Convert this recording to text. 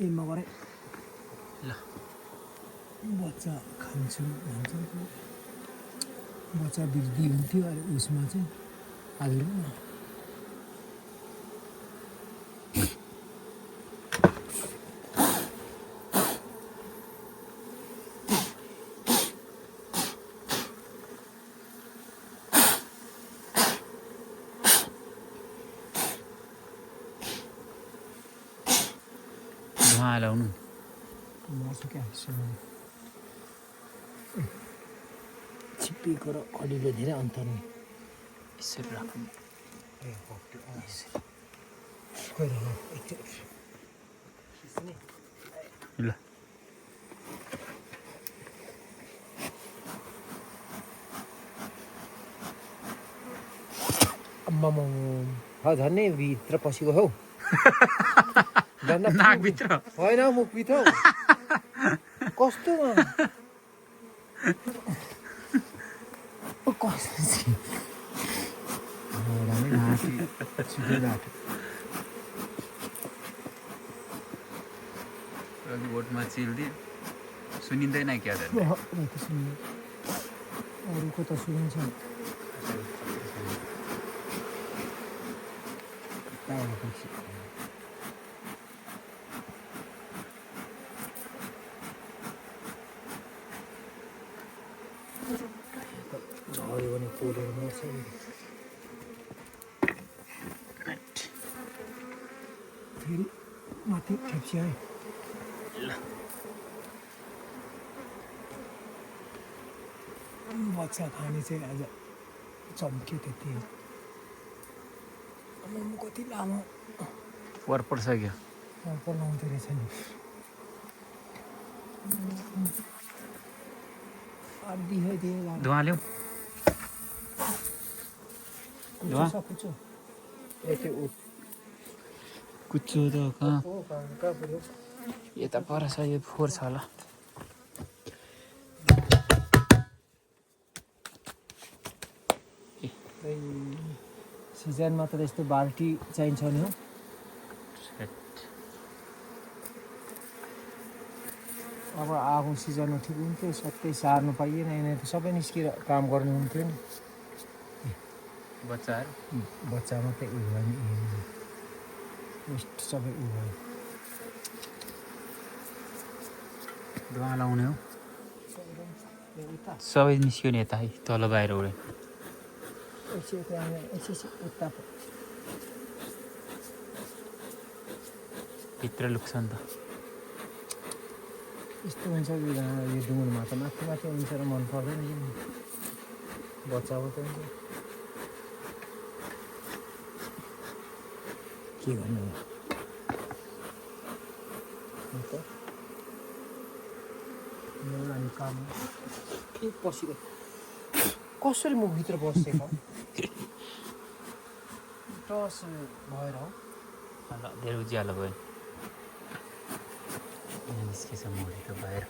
पेनमा गरे ल बच्चा खान्छु भन्छ बच्चा वृद्धि हुन्थ्यो अहिले उसमा चाहिँ हाल्नु धुवा लाउनु मासु क्या छिप्पिएको र अडिलो धेरै अन्तर नि यसरी राख्नु ल आम्मामा झन्नै भित्र पसेको हौ नाकभित्र होइन मुखभित्र कस्तो बोटमा चिल्दी सुनिँदैन क्या अरूको त सुनिन्छ झऱ्यो भने पोलेर मर्छ फेरि माथि ठेप्सी है बच्चा खाने चाहिँ आज चम्क्यो त्यति आम्मामा कति लामो वर पर्छ क्या पलाउँदो रहेछ नि धुवा ल्याऊ धुवा कुच्चो त कहाँ यता पर छ यो फोहोर छ होला सिजनमा त यस्तो बाल्टी चाहिन्छ नि हो अब आगो सिजनमा ठिक हुन्थ्यो सबै सार्नु पाइएन यिनीहरू त सबै निस्केर काम गर्नु हुन्थ्यो नि बच्चाहरू बच्चा मात्रै उयो भयो नि वेस्ट सबै उयो भयो धुवा लाउने हो सबै निस्क्यो नि यता है तल बाहिर उडे भित्र लुक्छ नि त यस्तो हुन्छ कि यो डुङ्गुरमा त माथि माथि हुन्छ र मन पर्दैन कि बच्चा मात्रै हुन्छ के गर्नु अनि काम के पसिरहेको कसरी मुखभित्र बसेको टस भएर हो ल धेरै उज्यालो भयो यहाँ निस्केछ मरेको बाहिर